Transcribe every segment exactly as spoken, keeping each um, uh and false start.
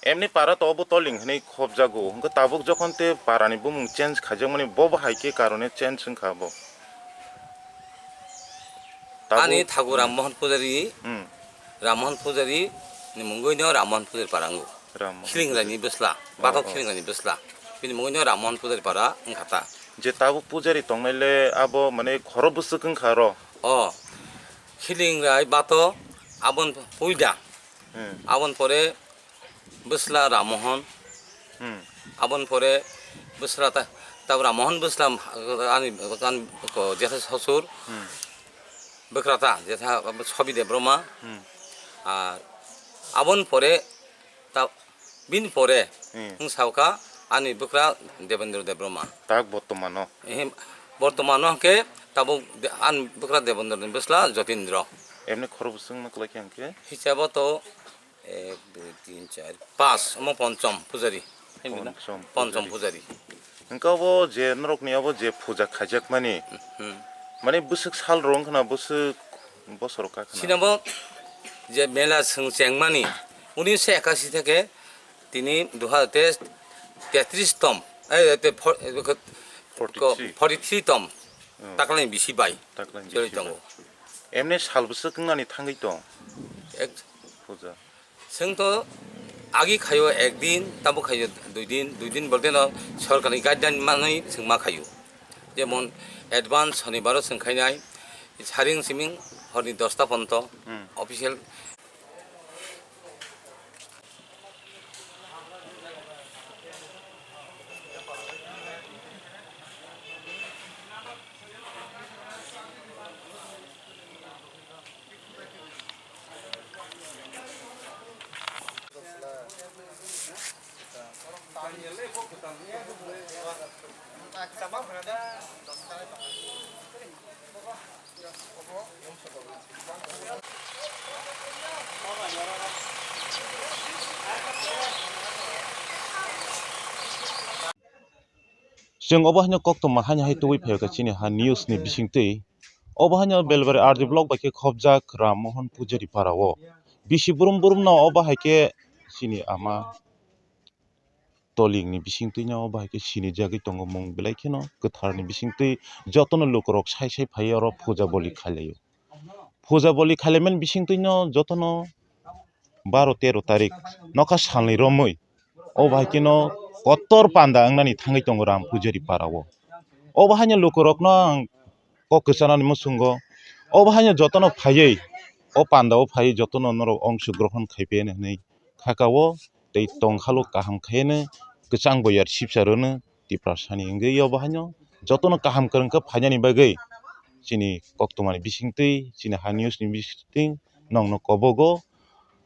Emni para to obo Toling hinwi khobjago, hwnkhe tabuk jokhon te para ni bumung change khaijakmani, bo bo hai khe karone change wngkha bo. Tabuk Ani thago Ram Mohan Pujari, Hmm. Ram Mohan Pujari ni mungwi no Ram Mohan Pujari para wngo. Ram Mohan Khiling Pujari. Raini bwsla, Oh, batok oh. Khiling Raini bwsla. Bini mungwi no Ram Mohan Pujari para wngkha ta. Je tabuk pujari tongnai le abo mane khoro bwswk wngkha ro? Oh, Khiling Rai bato abon puida. Hmm. Abon pore bwsla Ram Mohan. Hmm. Abon pore bwsla ta, ta Ram Mohan bwsla ani, ani ko jetha sosur. Hmm. Bwkra ta jetha Sobi Debbarma. Hmm. Ar abon pore ta, bini pore Hmm. wng saukha ani bwkra Debendra Debbarma. Tak bortomano. Ehe, bortomano hwnkhe tabuk de-, ani bwkra Debendra ni bwsla Jotindra. Emni khoro bwswk no kwlai khe hwnkhe? Hisabo to ek, dui, tin, char, panch, omo ponchom pujari. Ponchom Ponchom pujari. Pujari. Hwnkhe obo je norokni obo je puja khaijakmani, Hmm. mane bwswk sal rw wngkhana, bwswk bosor wngkha khana? Sinabo je mela swng chengmani, unisho ekashi theke tini duha te tetris tom, eh, te for-, eh, Forty three. Forty three tom Hmm. taklai bisi bai Taklai choli bisi tongo. Bai. Emne sal bwswk wngnani thangwi tong? Ek Puja. Chwng to agi khaio ek din, tabo khaio dui din, dui din bolte no sorkarni guideline manwi chwng ma khaio. Jemon advance sonibaro chwng khainai, saring siming horni dosta ponto Hmm. official. Chwng obo haino koktwma haino hai tubui phaikha chini ha news ni bisingtwi. Obo haino Belbari R D block bai khe khobjak Ram Mohan Pujari para o. Bisi brum brum no obo hai khe chini ama Toling ni bisingtwi no obo hai khe sinijagwi tongo mung belai kheno kwthar ni bisingtwi jotono lukurok sai sai phaiwi oro puja boli khailaio. Puja boli khailaimani bisingtwi no jotono baro tero tarik nokha salni romwi o bai khe no kotor panda wngnani thangwi tongo Ram Pujari para o. O bahai no lukurok no ang kok kwchanani muchungo o bahai no jotono phaiwi o panda o phaiwi jotono norok ongso grohon khai phaiyani hinwi khaka o tei tongkhalo kaham khaiyano kwchang boyar sipsa rwno Tiprasani wngwi o bahai no jotono kaham kwrwng khe phainani bagwi chini koktwmani bisingtwi chini ha news ni bisingtwi nongno kobogo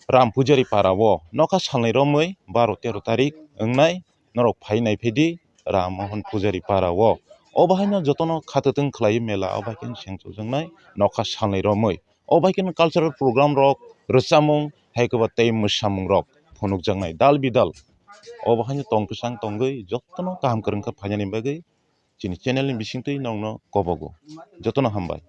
Ram Pujari para o nokha salnwi romwi baro tero tarik wngnai norok phai nai phaidi Ram Mohan Pujari para o. O bahai no jotono khatwtwng khlaiwi mela o bahai khe sengchukjaknai nokha salnwi romwi. O bahai khe cultural program rok rwchapmung hai khe bo tei mwsamung rok phunukjaknai dal bidal. O bahai no tong kwchang tongwi jotono kaham kwrwng khe phainani bagwi chini channel ni bisingtwi nongno kobogo. Jotono hambai.